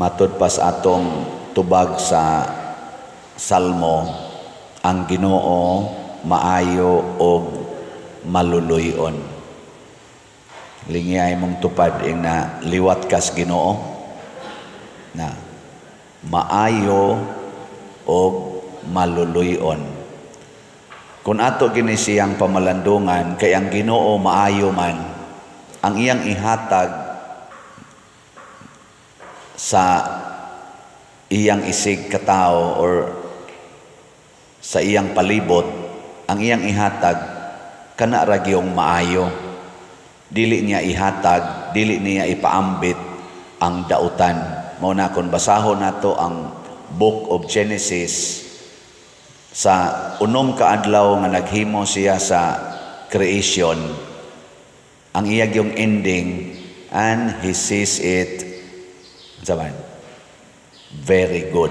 Matud pa sa atong tubag sa Salmo, ang Ginoo maayo og maluluy-on. Lingiyay mong tupad ing na liwat kas Ginoo na maayo og maluluy-on. Kung ato gini siyang pamalandungan kay ang Ginoo maayo man, ang iyang ihatag sa iyang isig katao or sa iyang palibot, ang iyang ihatag kana ra gyung maayo. Dili niya ihatag, dili niya ipaambit ang dautan. Mao na kung basahon nato ang Book of Genesis, sa unom ka adlaw nga naghimo siya sa creation, ang iya gyung ending, "And he sees it," unsa man? "Very good."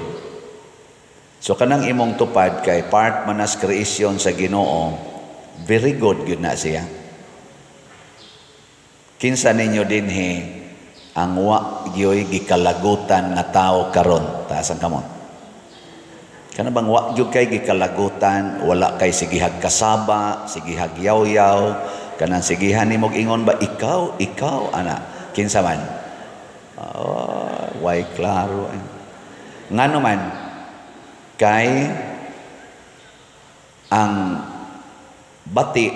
So kanang imong tupad kay part man as creation sa Ginoo, very good gyud na siya. Kinsa ninyo dinhi ang wa gyoy gikalagutan nga tao karon? Taas ang kamot. Kana bang wa gyud kay gikalagutan, wala kay sigihag kasaba, sigihag yaw-yaw, kanang sigihan nimo ingon ba, "Ikaw, ikaw," ana? Kinsa man? Oh, way klaro. Ngano man? Kay ang bati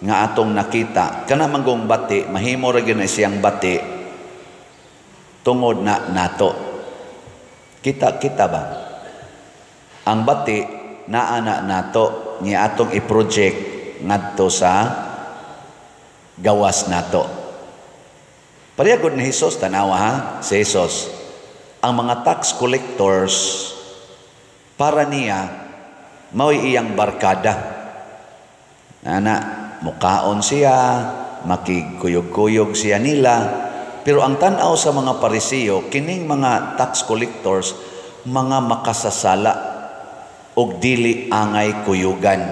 nga atong nakita, kana manggong bati, mahimo ra gyud na siyang bati tungod na nato. Kita kita ba? Ang bati naa na nato niya, atong i-project ngadto sa gawas nato. Pareha gud ni Jesus, tanawa ha, si Jesus. Ang mga tax collectors, para niya mao'y iyang barkada. Ana, mukaon siya, makigkuyog-kuyog siya nila. Pero ang tan-aw sa mga Parisiyo, kining mga tax collectors, mga makasasala ug dili angay kuyugan.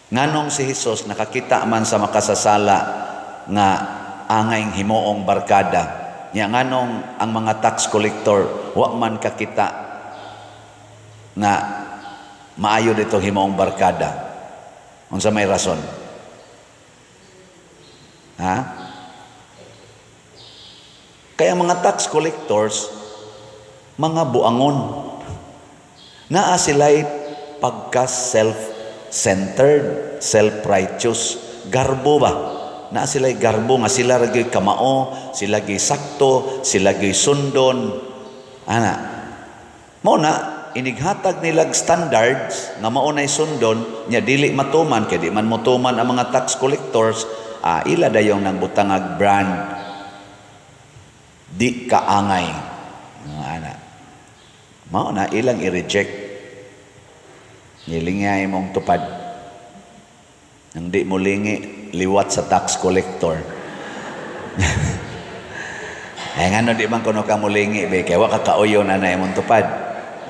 Nganong si Jesus nakakita man sa makasasala nga angay himuong barkada? Nya nganong ang mga tax collector wa man kakita nga maayo dito himuong barkada? Unsa may rason? Ha? Kaya mga tax collectors, mga buangon. Naa sila'y pagka self-centered, self-righteous. Garbo ba? Naa sila'y garbo nga sila ra gyud kamao, sila gyud sakto, sila gyud sundon. Ana. Mao na inighatag nilag standards nga mao nay sundon nya dili matuman kay di man motuman ang mga tax collectors, ila dayong nang butangag brand, di kaangay. Ana. Mao na ilang i-reject. Nilingay mong tupad. Nang di mo lingi, liwat sa tax collector. Eh, ngano di man kuno ka molingi be? Kay wa ka kauyo na na imong tupad.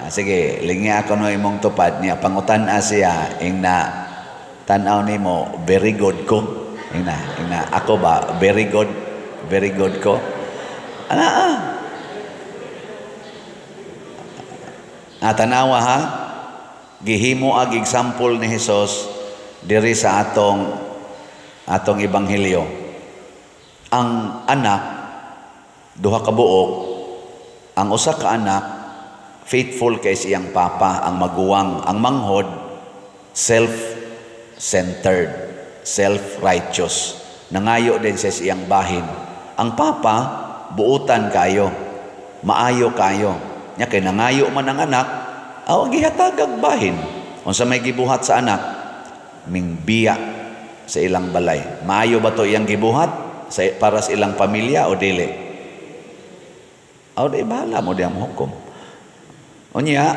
Ah, sige, lingi ako no imong tupad niya, pangutan-a siya ing na tan-aw nimo, "Very good ko." Ing na ako ba, "Very good, very good ko." Ana ah. Ah, tanawa ha. Gihimo ag example ni Hesus diri sa atong atong ebanghelyo. Ang anak, duha ka buok, ang usa ka anak faithful kay siyang papa, ang maguwang, ang manghod self-centered, self-righteous. Nangayo din siya sa iyang bahin. Ang papa buutan kayo, maayo kayo. Nya kay nangayo man ang anak, aw gihatagag bahin. Unsa may gibuhat sa anak? Mingbiya sa ilang balay. Maayo ba to iyang gibuhat sa, para sa ilang pamilya o dili? Aw di bahala mo diyang hukom. Unya,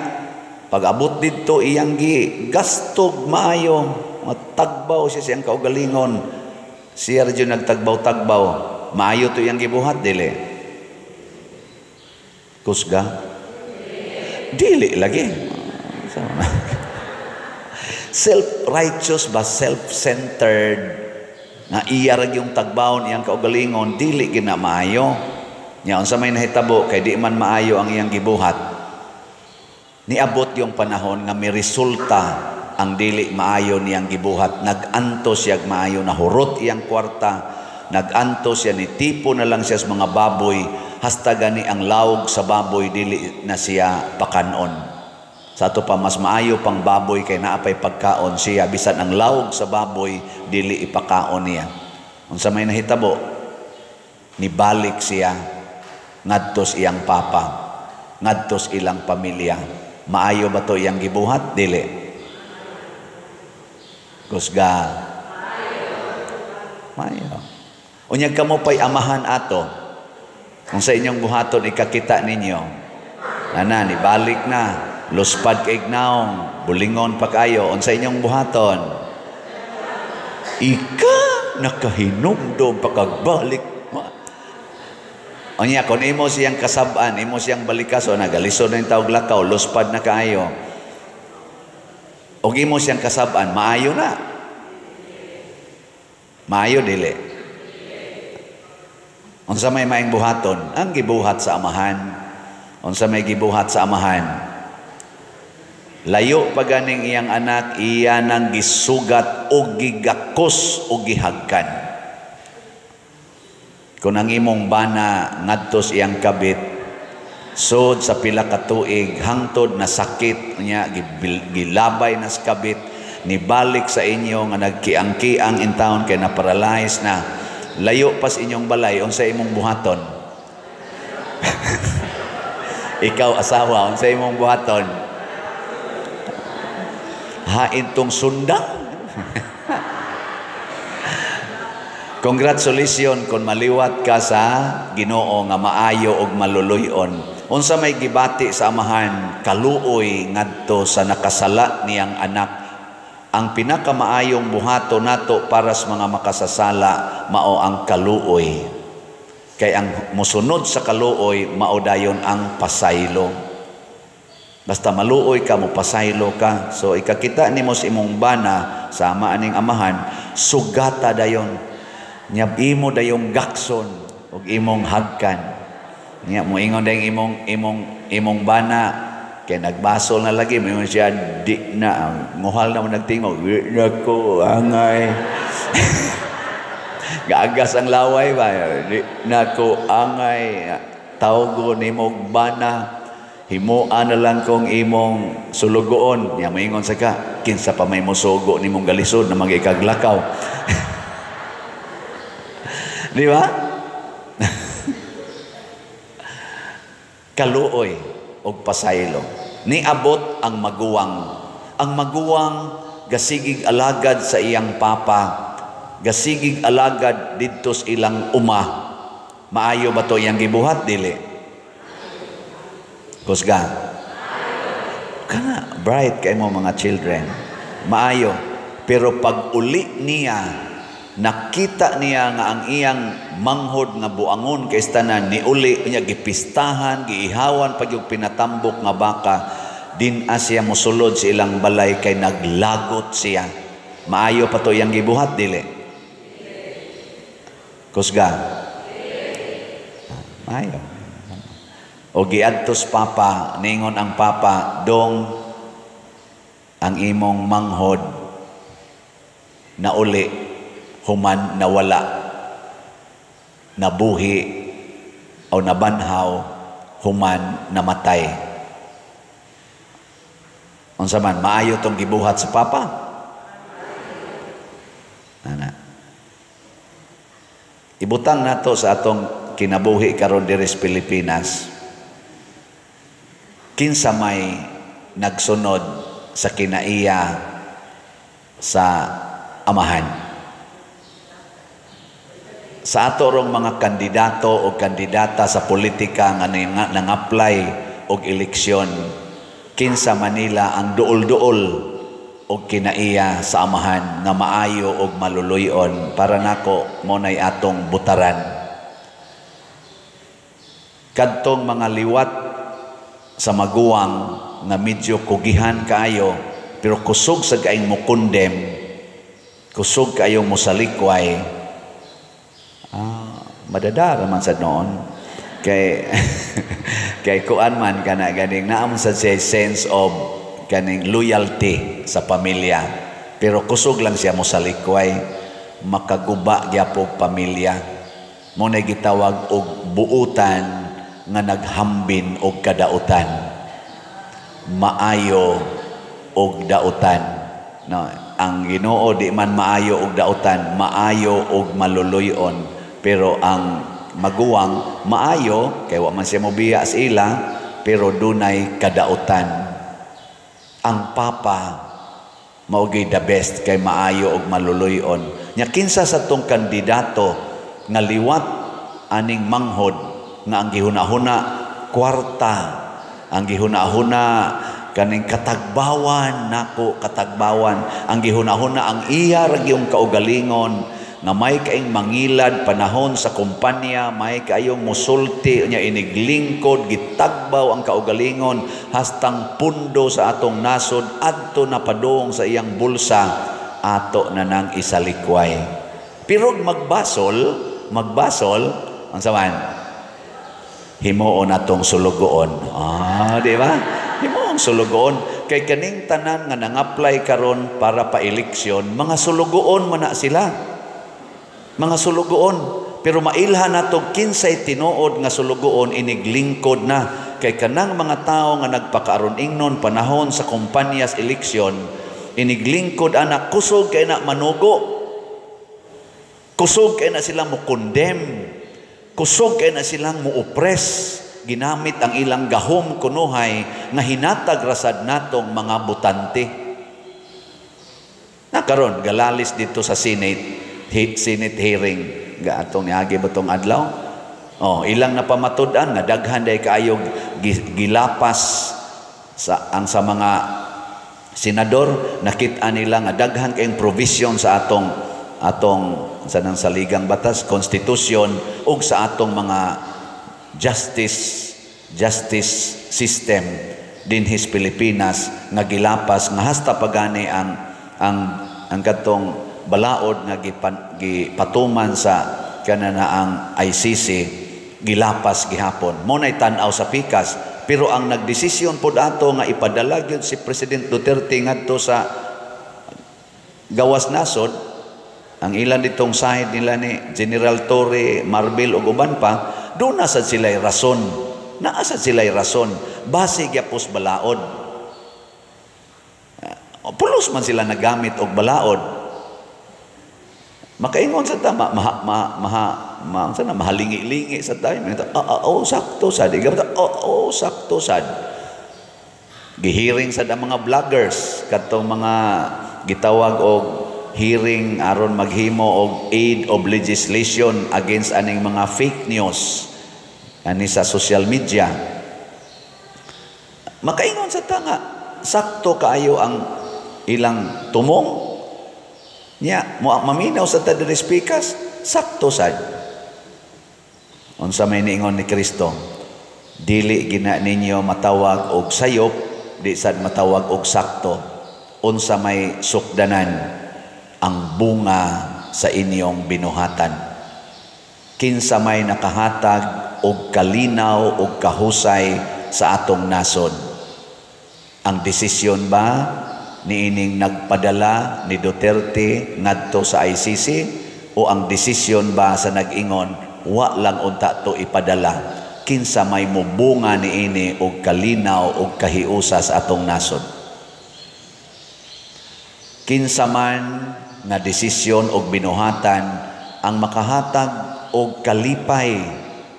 pag abot didto iyang gi gastog maayo, matagbaw siya siyang kaugalingon. Siya ra jud nagtagbaw-tagbaw. Maayo to iyang gibuhat, dili? Kusga? Dili lagi. Self-righteous ba, self-centered, nga iya ra yung tagbawon iyang kaugalingon, dili gina maayo. Nya unsa may nahitabo kay di man maayo ang iyang gibuhat? Niabot yung panahon nga may resulta ang dili maayo niyang gibuhat. Nag-antos siya maayo, nahurot iyang kwarta, nag-antos siya, nitipo na lang siya sa mga baboy, hasta gani ang lawog sa baboy dili na siya pakanon. Sa ato pa mas maayo pang baboy kay naa pay pagkaon siya, bisan ang lawog sa baboy dili ipakaon niya. Unsa may nahitabo? Nibalik siya ngadtos iyang papa, ngadtos ilang pamilya. Maayo ba to iyang gibuhat? Dili. Kusga. Maayo. Unyag kamo pa'y amahan ato. Kung sa inyong buhaton ikakita ninyo, nana, nibalik na, luspad kay naong, bulingon pa kayo, unsa inyong buhaton? Ika nakahinumdom pakagbalik. Unya, kung imo siyang kasab-an, imo siyang balikaso, nagalisod na yung tawag lakaw, luspad na kaayo. Og imo siyang kasab-an, maayo na. Maayo dili. Unsa may maing buhaton? Ang gibuhat sa amahan. Unsa may gibuhat sa amahan? Layo pa ganing iyang anak, iya nang gisugat o gigakos o gihagkan. Kung ang imong bana ngadtos iyang kabit, sod sa pila ka tuig hangtod na sakit niya, gilabay na sa kabit, nibalik sa inyo nga nagkiang-kiang in town kay na-paralyze na, layo pas inyong balay, unsa imong buhaton? Ikaw asawa, unsa imong buhaton? Hain tong sundang. Congratulations kung maliwat ka sa Ginoo nga maayo og maluluy-on. Unsa may gibati sa amahan? Kaluoy ngadto sa nakasala niyang anak. Ang pinakamaayong buhato nato para sa mga makasasala mao ang kaluoy. Kay ang mosunod sa kaluoy mao dayon ang pasaylo. Basta maluoy ka, mopasaylo ka. So ikakita nimo sa imong bana sama aning amahan, sugata dayon. Nyab imo dayong gakson ug imong hagkan. Nya moingon dayong imong bana kay nagbasol na lagi, moingon siya di na nguhal na mo nagtingog, di na ko angay. Gaagas ang laway ba, di na ko angay, tawgo nimo bana, himoa na lang kong imong sulugoon. Nya moingon sa ka, kinsa pa may mosugo nimong galisod na magikaglakaw. Di ba? Kaluoy og pasaylo. Niabot ang maguwang. Ang maguwang gasigig alagad sa iyang papa, gasigig alagad didto sa ilang uma. Maayo ba to iyang gibuhat? Dili. Kusga. Kana bright kay mo mga children. Maayo. Pero pag uli niya, nakita niya nga ang iyang manghod nga buangon kay tanan niuli niya, gipistahan, giihawan pag yung pinatambok nga baka, din siya mosulod sa ilang balay kay naglagot siya. Maayo pa to iyang gibuhat? Dili. Kusga. Maayo. O giadtos papa, ningon ang papa, dong ang imong manghod nauli human nawala, nabuhi o nabanhaw human namatay. Unsa man maayo tong gibuhat sa papa? Ana. Ibutang nato sa atong kinabuhi karon diri sa Pilipinas. Kinsa may nagsunod sa kinaiya sa amahan? Sa ato rong mga kandidato o kandidata sa politika nga nang-apply og eleksyon, kinsa Manila ang duol-duol og kinaiya sa amahan nga maayo og maluluy-on? Para nako mo nay atong butaran. Kadtong mga liwat sa maguwang nga medyo kugihan kaayo pero kusog sa kaayong mukondem, kusog kaayong mosalikway, madadara man sa noon. Kay kay kuan man kana ganing naa man sad siya sense of kaning loyalty sa pamilya. Pero kusog lang siya mosalikway, makaguba gyapon pamilya. Mao na gitawag og buutan nga naghambin og kadautan. Maayo og dautan. No, ang Ginoo di man maayo og dautan, maayo og maluluy-on. Pero ang maguwang maayo kay wa man siya mobiya sa ila, pero dunay kadautan. Ang papa mao gyud the best kay maayo og maluluy-on. Nya kinsa sa tong kandidato nga liwat aning manghod nga ang gihuna-huna kwarta, ang gihuna-huna kaning katagbawan nako, katagbawan, ang gihuna-huna ang iya ra gyung kaugalingon nga may kaing mangilad panahon sa kumpanya, may kaayong musulti nya iniglingkod, gitagbaw ang kaugalingon hastang pundo sa atong nasod adto na padung sa iyang bulsa, ato na nang isalikway. Pero magbasol, magbasol ang saman, himuon atong sulugoon. Ah, di ba? Himuon sulugoon kay kaning tanan nga nang-apply karon para pa eleksyon, mga sulugoon man na sila. Mga sulugoon, pero mailhan nato kinsay tinuod nga sulugoon iniglingkod na kay kanang mga tawo nga nagpakaaron ingnon panahon sa kumpanyas eleksyon, iniglingkod ana, kusog kay na manugo, kusog kay na sila mo condemn, kusog kay na silang mo-oppress, ginamit ang ilang gahom kunuhay nga hinatag rasad natong mga botante. Na karon galalis dito sa Senate, Senate hearing ga atong niagi ba tong adlaw? Oh, ilang napamatud-an nga daghan day kaayo gilapas sa ang sa mga senador, nakit-an nila nga daghan kayong provision sa atong atong sa nang saligang batas, konstitusyon ug sa atong mga justice justice system dinhi sa Pilipinas nga gilapas nga hasta pagani ang katong balaod nga gipatuman sa kanana ang ICC gilapas gihapon. Mo nay tan-aw sa pikas, pero ang nagdesisyon pod ato nga ipadala gyud si President Duterte ngadto sa gawas nasod, ang ilan ditong side nila ni General Torre, Marbil ug uban pa, doon na sad sila'y rason. Naa sad sila'y rason. Base gyapos balaod. Pulos man sila nagamit og balaod. Makaingon sa ta, ma, ma, ma, ma, ma, sana, mahalingi-lingi sa tayo. Ah, ah, oh, sakto sad. Oh, oh, sakto sad. Gihiring sad ang mga vloggers katong mga gitawag og hearing aron maghimo og aid of legislation against aning mga fake news ani sa social media. Makaingon sa ta nga sakto kaayo ang ilang tumong. Nya, mo maminaw sa ta diri speakers, sakto sad. Unsa may niingon ni Kristo? Dili gina ninyo matawag og sayop, di sad matawag og sakto. Unsa may sukdanan ang bunga sa inyong binuhatan. Kinsa may nakahatag og kalinaw og kahusay sa atong nasod? Ang desisyon ba niining nagpadala ni Duterte ngadto sa ICC o ang desisyon ba sa nag-ingon wa lang unta to ipadala? Kinsa may mubunga niini og kalinaw og kahiusa sa atong nasod? Kinsa man nga desisyon og binuhatan ang makahatag og kalipay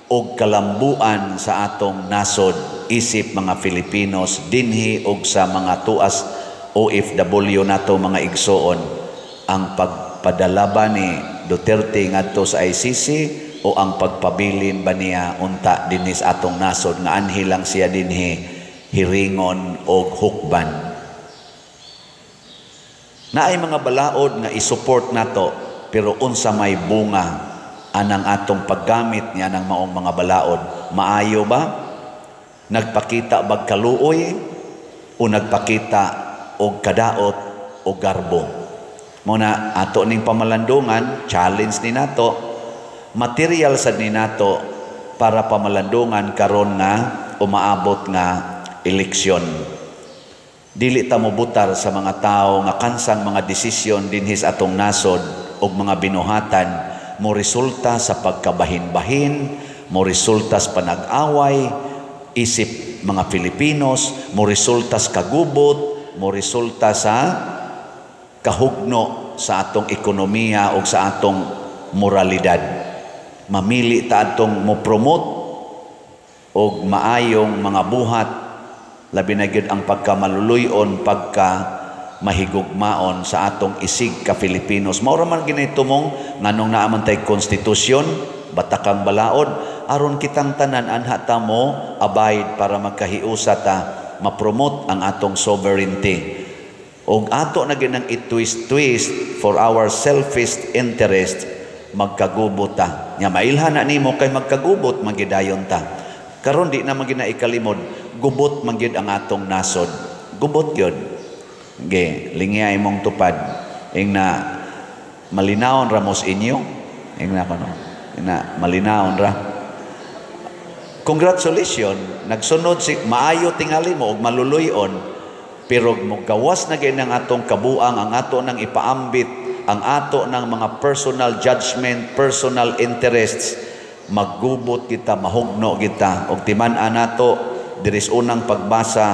og kalambuan sa atong nasod isip mga Filipinos dinhi og sa mga tuas OFW nato mga igsoon, ang pagpadala ba ni Duterte ngadto sa ICC o ang pagpabilin ba niya unta dinhi sa atong nasod nga anhi lang siya dinhi hiringon og hukban? Naay mga balaod nga i-support nato, pero unsa may bunga anang atong paggamit niya ng maong mga balaod? Maayo ba? Nagpakita bag kaluoy o nagpakita og kadaot o garbo? Muna ato ning pamalandungan, challenge ni nato, material sad ni nato para pamalandungan karon nga umaabot nga eleksyon. Dili ta mobutar sa mga tao nga kansang mga desisyon dinhi sa atong nasod og mga binuhatan mo resulta sa pagkabahin-bahin, mo resulta sa panag-away isip mga Filipinos, mo resulta sa kagubot, mo resulta sa kahugno sa atong ekonomiya o sa atong moralidad. Mamili ta atong mo promote og maayong mga buhat, labi na gyud ang pagkamaluluyon, pagka mahigugmaon sa atong isig ka Filipinos. Mao ra man gini tumong nganong naa man tay konstitusyon, batakang balaod, aron kitang tanan anha ta mo abide para magkahiusa ta, ma-promote ang atong sovereignty. Og ato na ginang i-twist-twist for our selfish interest, magkagubot ta. Nya mailhan na nimo kay magkagubot magidayon ta. Karon di na man gina ikalimod, gubot man gyud ang atong nasod. Gubot gyud. Ge, lingya imong tupad. Ing na malinawon ra mos inyo. Ing na kono. Ing na malinawon ra. Congratulations, nagsunod si maayo tingali mo og maluluyon, pero mogawas na gyud ang atong kabuang, ang ato nang ipaambit, ang ato ng mga personal judgment, personal interests, maggubot kita, mahugno kita. Og timan-an nato diri sa unang pagbasa,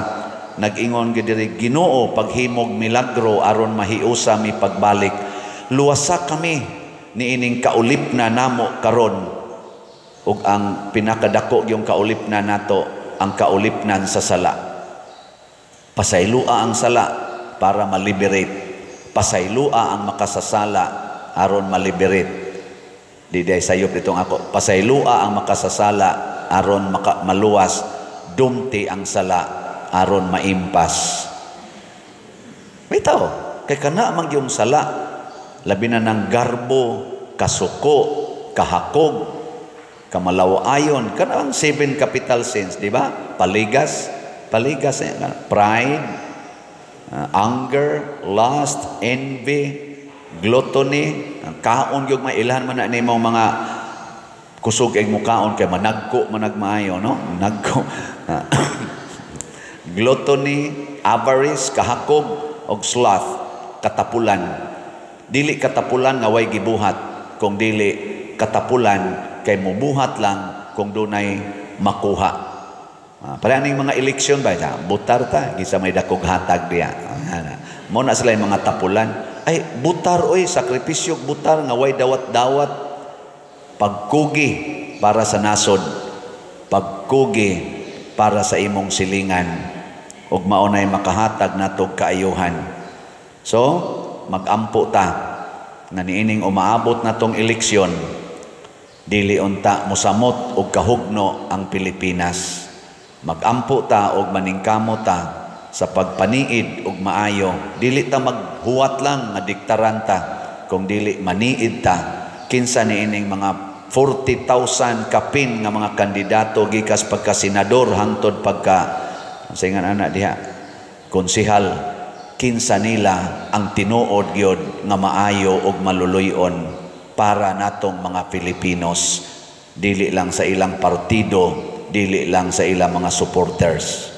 nag-ingon gyud diri, "Ginoo, paghimog milagro aron mahiusa mi pagbalik. Luwasa kami niining kaulipna namo karon." Ug ang pinakadako yung kaulipna nato, ang kaulipnan sa sala. Pasaylua ang sala para ma-liberate. Pasaylua ang makasasala aron ma-liberate. Di day sayop ditong ako. Pasaylua ang makasasala aron maluwas. Dumti ang sala aron maimpas. Bitaw, kay kana man yung sala, labi na ng garbo, kasuko, kahakog, kamalawayon, kana ang seven capital sins, di ba? Paligas, paligas, pride, anger, lust, envy, gluttony, kaon gyud mailhan man na nimo mga kusog ig mukaon kay managko managmaayo, no? Nagko. Gluttony, avarice, kahakog, og sloth, katapulan. Dili katapulan nga way gibuhat, kung dili katapulan kay mubuhat lang kung dunay makuha. Pareha ning mga eleksyon ba, butar ta, gisa may dakog hatag diya. Mo na sila yung mga tapulan. Ay, butar oy, sakripisyo butar nga way dawat-dawat. Pagkugi para sa nasod, pagkugi para sa imong silingan, ug mao nay makahatag natog kaayuhan. So, magampo ta nga niining umaabot natong eleksyon, dili unta mosamot og kahugno ang Pilipinas. Magampo ta og maningkamo ta sa pagpaniid og maayo. Dili ta maghuwat lang nga diktaran ta, kung dili maniid ta kinsa niining mga 40,000 kapin nga mga kandidato gikas pagka senador hangtod pagka singan ana diha konsehal, kinsa nila ang tinuod gyud nga maayo og maluluy-on para natong mga Filipinos, dili lang sa ilang partido, dili lang sa ilang mga supporters.